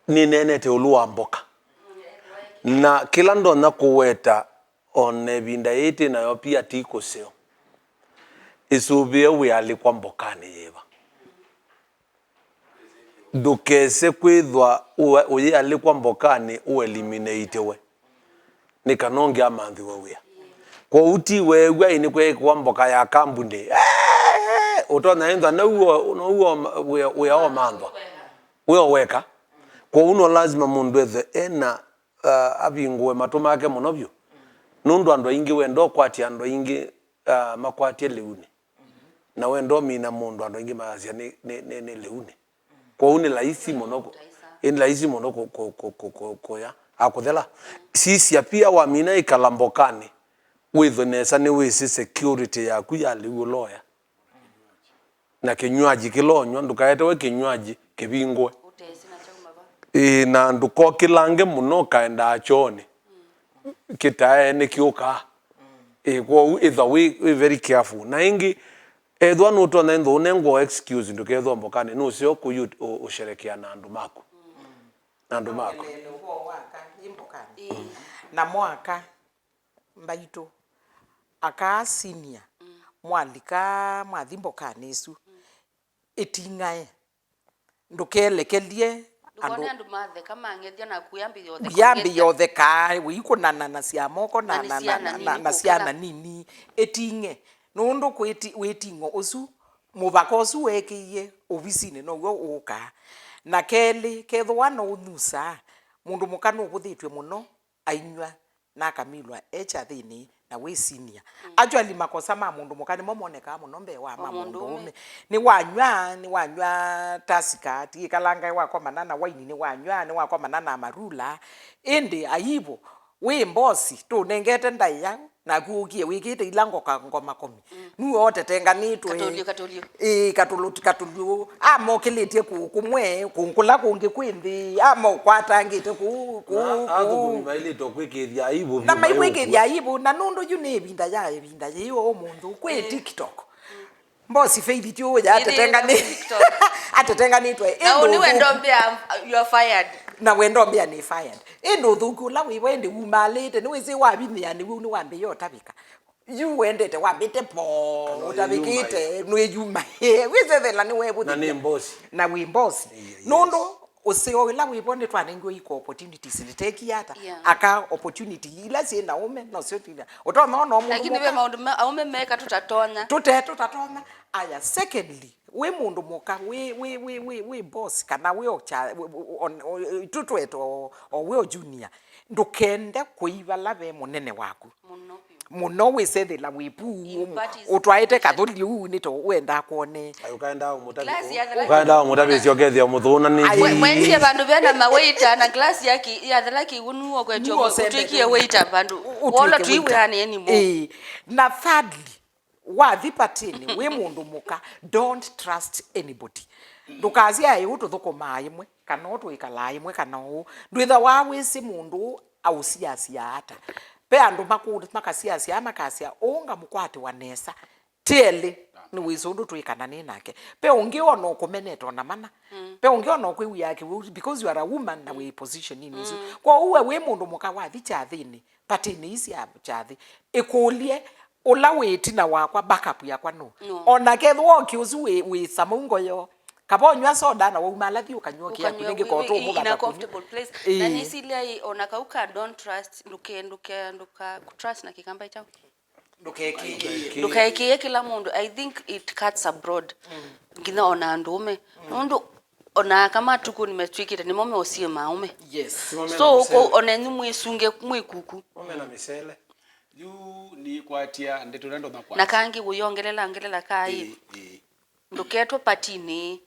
nĩneenete ĩũlũ wa mboka. Na kĩla ndonya kũweta, o na ĩvinda yĩĩ twĩ nayo pia ti kũseo. Ĩsũvĩe wĩalĩkwa mbokanĩ yĩva. Ndũkese kwĩthwa ũe-, ũyĩalĩkwa mbokanĩ ũeliminate we. Nĩ kana ũngĩ amanthĩwe wĩa. Kwoou ti weew'a ĩ nĩkweekĩwa mboka ya kambunĩ. Eee! Ũtonya ĩnthwa now'o, now'o wĩa, wĩa omanthwa. Wĩa weka. Kwoou no lazima mũndũ ethwe ena, uh, avingũe matũ make mũno vyũ. Nũndũ andũ aingĩ wenda ũkwatya andũ aingĩ, uh, makwatye lĩunĩ. Na wenda ũmina mũndũ andũ aingĩ mayasya nĩ, nĩ, nĩ, nĩ lĩunĩ. Kwoou nĩ laisi mũno kũ-, ĩ, nĩ laisi mũno kũ-, kũ-, kũ-, kũ-, kũ-, kũya akũthela. Sisya pia wamina ĩkala mbokanĩ, wĩthwe nesa nĩwĩsĩ security yaku ya lĩu ũloya. Na kĩnywaji kĩla ũnyw'a, ndũkaetewe kĩnywaji kĩvingũe. Ũtesĩ na kyauma va. Ĩĩ, na ndũkokĩlange mũno ũkaendaa kyoonĩ. Kĩtae nĩkĩũkaa. Ĩĩ, kwoou ĩthwa wĩ, wĩ very careful. Na ĩngĩ, ethwa nũtonya ĩnthwa ũnengwa excuse ndũkethwa mbokanĩ, nũseo kũi ũ-, ũ-, ũsherekea na andũ maku. Na andũ maku. Aongelele ũvoo wa aka ĩ mbokanĩ. Ĩĩ. Na mwaka mbaitũ, aka senior, mwalika mwathi mbokanĩ ĩsu, ĩting'ae. Ndũkelekelye andũ. Ndũkone andũ matheka, mang'ethya, naku yambĩĩa ũtheka, yambĩĩa ũtheka, ũikũnana na sya moko na, na, na, na, na syana nini, na syana nini, ĩting'e. Nũndũ kwĩti-, wĩting'o ũsu, mũvaka ũsu weekĩie ovisinĩ now'o ũũkaa. Na kelĩ, kethĩwa no ũnyusaa, mũndũ mũka nũvũthĩtw'e mũno, ainyw'a na akamilwa e kyathĩnĩ na wĩ senior. Actually, makosa ma mũndũ mũka nĩmo monekaa mũno mbee wa ma mũndũũme. Nĩwanyw'a, nĩwanyw'a Tusker, ti ĩkalangae wakomana na waini, nĩwanyw'a, nĩwakomana na Amarula. Ĩndĩ aibu, wĩ mbosi, tũnengete ndaĩa, naku ũkie wĩkĩte ila ngoka ngoma komi. Nue ũtetenganĩtwe. Katũliũ, katũliũ. Ĩĩ, katũlũ, katũliũ. Amokĩlĩtye kũ-, kũmwe, kũ-, kũla kũngĩ kwĩ nthĩ, amaũkwatangĩte kũu, kũu, kũu. Athũkũmi mailĩte kwĩkĩĩthya aibu. Na vyũ maikwĩkĩĩthya aibu, na nũndũ yu nĩ ĩvinda ya ĩvinda yĩĩ ũmũnthĩ, kwĩ TikTok. Mbosi Faith ti ũũ ya atetengani-, atetenganĩtwe. Na ũũ nĩwe ndombea, you are fired. Na we ndombea nĩ fired. Ĩndĩ ũthũku ũla wĩvo ĩndĩ umaalĩte, nĩwĩsĩ wavinyĩa nĩw'o nĩwambĩĩa ũtavĩka. Yu wendete wambĩte po, kana ũtavĩkĩte, nĩyuma. Nĩyuma. Wĩsethela nĩwevũthĩthya. Na nĩ mbosi. Na wĩ mbosi. Yes. Nũndũ ũseo ĩla wĩvo nĩtwanengiwe equal opportunities, nĩtekie ata? Yeah. Aka opportunity ila syĩ na ũme, no syo tila. Ũtonya ona mũndũ. Lakini ve mũka maũndũ ma, aũme meka tũtatonya. Tũte, tũtatonya. Aya, secondly, wĩ mũndũ mũka, wĩ, wĩ, wĩ, wĩ, wĩ boss, kana wĩ o kya, wĩ, wĩ, on, o, tu twete o, o wĩ o junior. Ndũkende kũi vala ve mũnene waku. Mũno vyũ. Mũno wĩsethĩla wĩ pu, in parties, ũtwaĩte kathũli ũu nĩ to wendaa kwone. Ai, ũkaendaa ũmũtavĩ-, class ya thela ũkaendaa ũmũtavĩsya ũkethĩa mũthũna nĩ. Ai. Mwe-, mwenzie vandũ vena mawaiter na class ya ki-, ya thela kĩw'ũ nũũ ũkwetio. Nũũ ũtwĩkie waiter vandũ. Ũ-, ũtwĩke wolo tũi waiter. Wĩanĩ anymore. Ĩĩ. Na thirdly, wathi party-nĩ, wĩ mũndũ mũka, don't trust anybody. Ndũkasya ĩ ũtũthũkũmaa ĩmwe, kana ũtwĩkalaa ĩmwe, kana ũũ. Ndwĩthawaa wĩsĩ mũndũ ũũ aũsiasya ata. Ve andũ makũ-, makasiasya, makasya, ũũ ngamũkwatĩwa nesa. Ti elĩ, nĩwĩsĩ ũndũ twĩkananĩe nake. Ve ũngĩ ona ũkũmenete ona mana. Mm. Ve ũngĩ ona ũkwĩw'ĩaa kĩw'ũ, because you are a woman na wĩ position-inĩ ĩsu. Mm. Kwoou we wĩ mũndũ mũka wathi kyathĩnĩ, party-nĩ ii sya kyathĩ, ĩkũlye, ũla wĩ ĩtina wakwa, backup yakwa nũ? Nũ? Ona kethĩwa oke ũsu wĩ, wĩ samau ngoyo, kava ũnyw'a soda na waumala thi ũkanyw'a kĩaku nĩngĩ kotũ ũmũvata kũnyw'a. Ĩĩ. Na nĩsilya ĩ, ona kau ka don't trust, ndũke, ndũke, ndũka trust na kĩkamba kyaku. Ndũkekĩĩe. Ndũkekĩĩe kĩla mũndũ. I think it cuts abroad. Mm. Nginya ona andũũme. Mm. Nũndũ ona aka matukũ nĩmetw'ĩkĩte nĩmo meũsie maũme. Yes. So, ko-, ona enyu mwĩsunge mwĩ kuku. Ome na mĩsele. Yu nĩkwatya ndeto ĩla ndonya kwasya. Na kangĩ ũyongelela, ongelela kaa ĩ. Ĩĩ, ĩĩ. Ndũketwe party-nĩ.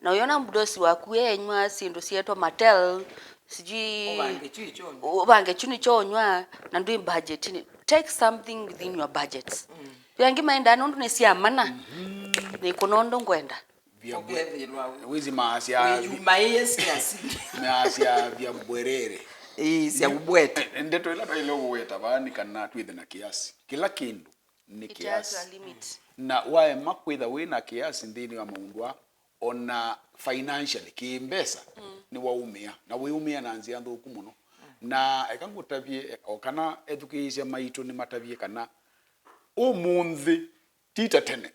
Na ũyona mdosi waku enywa syĩndũ syetwa Mattel, sijui ũvange kyu nĩkyo ũnywaa, na ndwĩ budget-inĩ. Take something within your budgets. Mm. Ve angĩ maendaa nũndũ nĩ sya mana. Mhm. Nĩkũna ũndũ ngwenda. Vya bwe-, ũkethĩlwa wĩzi maasya wĩyumaĩe siasinĩ. Maasya vya bwerere. Ĩĩ, sya ubwete. Ndeto ĩla twaĩle kũweta vaa nĩ kana twĩthe na kĩasi. Kĩla kĩndũ nĩ kĩasi. It has a limit. Na waema kwĩtha wĩ na kĩasi nthĩnĩ wa maũndũ aa, ona financially, kĩ mbesa, mm, nĩwaũmĩa, na wĩũmĩa na nzĩa nthũku mũno. Mm. Na eka ngũtavye, o kana ethukĩĩsya maitũ nĩmatavye kana ũmũnthĩ Ti ta tene.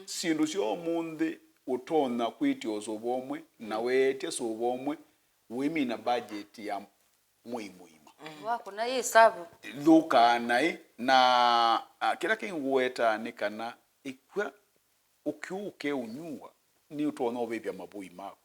Syĩndũ sya ũmũnthĩ ũtonya kwĩtya ũsũva ũmwe, na weetya sũva ũmwe, wĩmina budget ya mwei mũima. Wakũna yĩ savu. Thũkaa naĩ, na, ah, kĩla kĩngĩ ngũwetaa nĩ kana ĩkw'a ũkĩũke ũnyuwa, nĩ ũtonya ũvĩvya mavũi maku.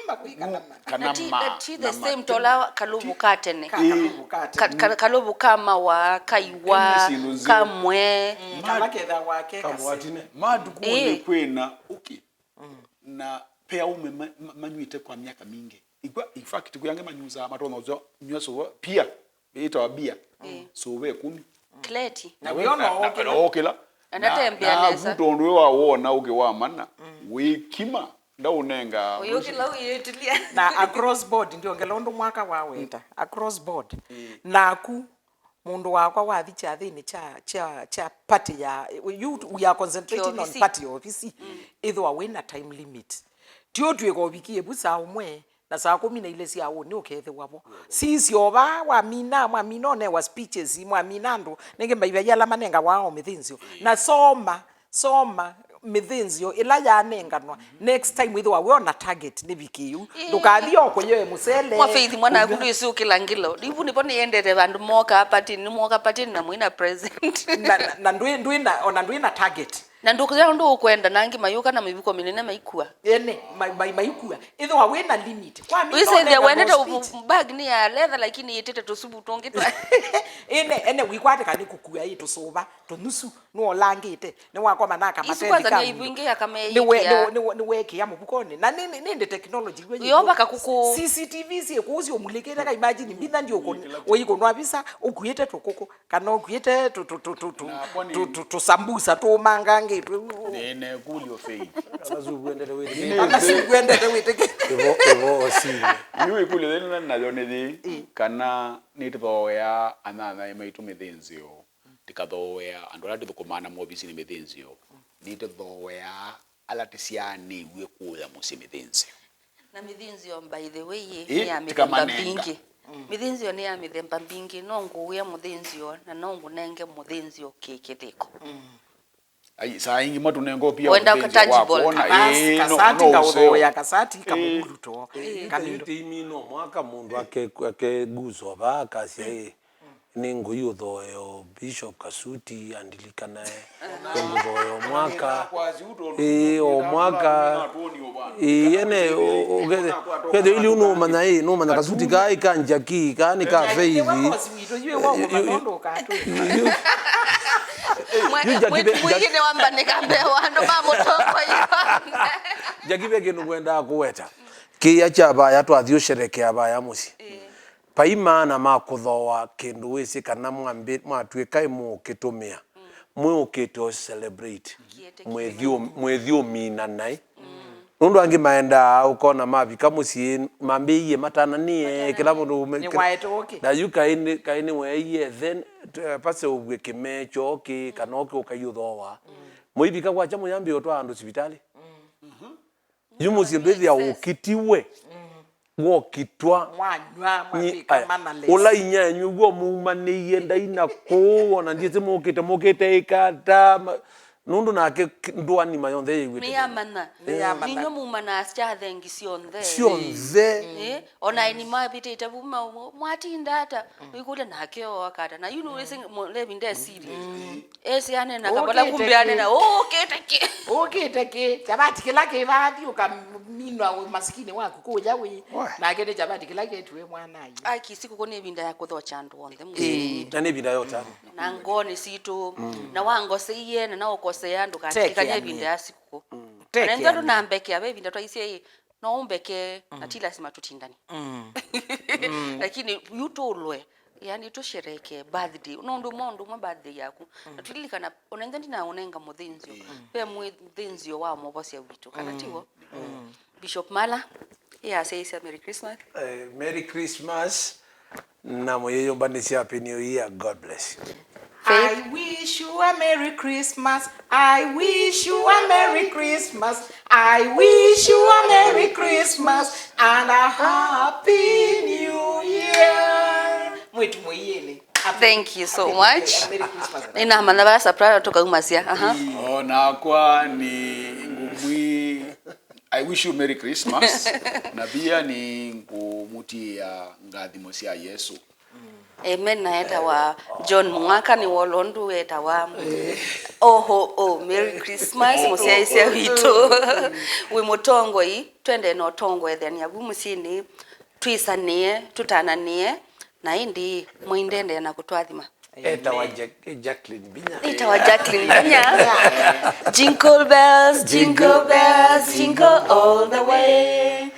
Mavũi kana ma. Kana na ti, ma, na ti the na same matũ. Tola kalũvũ ka tene. Ka-, ĩĩ. Kalũvũ ka tene. Ka-, ka-, kalũvũ ka mawa, kaiwa, ĩndĩ syĩndũ nzeo. Kamwe. Mm, kala kethawa ke kamwatine. Matukũnĩ ĩĩ. Kwĩna ũkĩ. Mm. Na pea ume ma-, ma-, manywĩte kwa myaka mingĩ. Ikwa, in fact, kwĩ angĩ manyusaa matonya ũsyo nyua sũva, pia, ĩtawa beer. Mm. Sũva ĩkũmi. Kleti. Na wĩona na, na, ũkĩla. Ũkĩla. Anatembea na, nesa. Naku tondũ wĩ wa wona ũkĩ wa mana, mm, wĩkima, ndaũnenga. Ũyũkĩla ũyĩtilia. Na across board, ndiongela ũndũ mwaka waweta. Across board. Mm. Naku, mũndũ wakwa wathi kyathĩnĩ kya, kya, kya party ya, you, we are concentrating on party ofisi. Mm. Ĩthĩwa wĩna time limit. Ti ũtw'ĩka ũvikie vu saa ũmwe, na saa kũmi na ilĩ sya ũnĩ ũkethĩwa vo. Sisyo vaa, wamina, mwamina ũnewa speeches, mwamina andũ, nĩngĩ maivai ala manengawa o mĩthĩnzĩo. Na soma, soma mĩthĩnzĩo ĩla yanenganwa. Next time wĩthĩwa we ona target nĩ vikĩu. Ĩĩ. Ndũkathi o kũyoe mũsele. Kwa Faith mwana aku ndwĩsĩ ũkĩla ngilo. Ndivu nĩvo nĩendete vandũ moka party, nĩ moka party na mwĩna present. Na, na, na ndwĩ, ndwĩ na, ona ndwĩ na target. Na ndũkũya ũndũ ũkwenda, na angĩ mayũka na mĩvuko mĩnene maikua. Ene, mai-, mai-, maikua. Ĩthĩwa wĩna limit. Kwa mimi wĩsĩthĩa ndonenga wendete no speech. Bag nĩ ya leather, lakini ĩtĩte tũsubu tũngĩ twa. Ene, ene, wikwatĩka nĩ kũkua ĩ tũsũva, tũnusu, nĩwolangĩte, nĩwakoma na isu kwanza nĩ aivu ingĩ ya kameĩkĩa. Nĩwe-, nĩwe-, nĩwe-, nĩwekĩa mũvukonĩ. Na nĩ, nĩ, nĩ ndĩ technology, we ũyova kakũkũ. C C T V syĩ kũu syũmulĩkĩte ka imagine, mbitha ndiũkũnwa visa, ũikuĩte tũkũkũ. Kana ũkuĩte tũ, tũ, tũ, tũ, tũ, tũ, tũ, tũsambusa tũmangangĩtwe. Nĩnekũlyo Faith. Kana suku endete wĩtĩkĩ. Kana suku endete wĩtĩkĩ. Ĩvo, ĩvo osini. Yu ĩkũlyo thĩna nayo nĩ yĩ, ĩ, kana nĩtũthooea anyanyae maitũ mĩthĩnzĩo, tũkathooea andũ ala tũthũkũmaa namo ovisinĩ mĩthĩnzĩo, nĩtũthooea ala tũsyaanĩw'e kũya mũsyĩ mĩthĩnzĩo. Na mĩthĩnzĩo, by the way, ĩ, nĩ ya mĩthemba mbingĩ. Mm. Mĩthĩnzĩo nĩ ya mĩthemba mbingĩ. No ngũũe mũthĩnzĩo, na no ngũnenge mũthĩnzĩo kĩ kĩthĩko. Mm. Ai, saa ingĩ matũnenga pia wenda ũthĩnzĩo wa tangible. Kuona, basi, ĩ, no, kasati no ngaũthooea, ũseo. Kasati, ĩ, kamũvuruto. Ĩ, kamindo. Ĩ, ĩ, ĩ, ĩ, no mwaka mũndũ ake, ake guzo va akasya, ĩ, nĩngũi ũthooeo Bishop Kasuti andilikanae. Nĩngũthooea o mwaka. Ĩĩ, o mwaka. Ĩĩ, ene, ũ-, ũ-, ũkethe-, ũkethe ili nũmanya, ĩ, nũmanya Kasuti kaa ĩ ka Njaki, kaa nĩ ka Faith. Yu-, yu-, yu Njaki ve-, Njaki-, Njaki ve kĩndũ ngwendaa kũweta. Kĩĩa kya vaya twathi ũsherekea vaya mũsyĩ. Vai maana ma kũthooa kĩndũ wĩsĩ kana mwambĩ-, mwatw'ĩka ĩ mũũkĩtũmĩa, mwĩũkĩte ũ celebrate, mwĩthi ũ-, mwĩthi ũmina naĩ. Nũndũ angĩ maendaa ũkona mavika mũsyĩ mambĩĩie matananĩe, kĩla mũndũ me-, nĩwaete ũkĩ. Na yu kaĩ nĩ, kaĩ nĩweeie then, eh, paseũvw'e kĩmee kyoo kĩ, kana ũkĩ ũkaiũthooa. Mũivika kwakya mũyambĩĩa ũtwaa andũ sivitalĩ. Yu mũsyĩ ndwĩthĩa ũkitiwe. Wokitwa. Mwanywa, nyi-, mwavika aya, manalesi. Ũla inya enyu w'o muumanĩie ndai na kũũ, ona ndyĩsĩ mũkĩte, mũkĩte ĩkata, ma-, nũndũ nake k-, ndũanima yonthe yĩw'ĩte. Nĩyamanya. Nĩyamanya. Inyuĩ muumanaa sya thengi syonthe. Syonthe. Ĩ, ona eni mavĩtĩte vu ma-, mwatinda ata, ũikũlya nake oakata. Na yu nũwĩsĩ mũlevi ndesili. Esi anena kabla kumbe anena, "Ũkĩte kĩ?" Ũkĩte kĩ? Chavati kĩla kĩvathi ũkaminwa masikini waku kũya wĩ. Nake nĩ chavati kĩla kĩtiwe mwana ayi. Aki, sikũkũ nĩ ĩvinda ya kũthokya andũ onthe mũsyĩ. Ĩĩ, na nĩ ĩvinda ya ũtanu. Na ngoonĩ sitũ, na wangoseie, na naũkosea, ndũkatikany'a ĩvinda ya sikũkũ. Na nthĩ andũ nambekea, ve ĩvinda twaisye, no ũmbeke, na ti lasima tũtindane. Lakini yu tũlwe, yani tũsherehekee birthday. Nũndũ maũndũ ma birthday yaku. Na tũlilikana, ona ĩndĩ ndinaũnenga mũthĩnzĩo. Ve mũthĩnzĩo wa Mwovosya witũ, kana tiw'o? Bishop Mala, yasyaisya Merry Christmas. Eh, Merry Christmas. Na mũyĩyũmbanĩsya Happy New Year. God bless you. Faith. I wish you a Merry Christmas. I wish you a Merry Christmas. I wish you a Merry Christmas and a Happy New Year. Mwĩtu mũiĩnĩ. Thank you so much. Ninamanya vala soprano tũkaumasya. Aha. O nakwa nĩ ngũmwĩ, I wish you Merry Christmas. Na pia nĩ ngũmũtiĩa ngathimo sya Yesũ. Amen. Na etawa John Mwaka, nĩ wolo ndu etawa. Oho, oh, Merry Christmas mũsyaĩĩsya witũ. Wĩ mũtongoi, twende na ũtongoethania vu mũsyĩnĩ, twĩsanĩe, tũtananĩe, na ĩndĩ mũindendee na kũtwathima. Etawa Jack- Jacqueline Binya. Etawa Jacqueline Binya. Jingle bells, jingle bells, jingle all the way.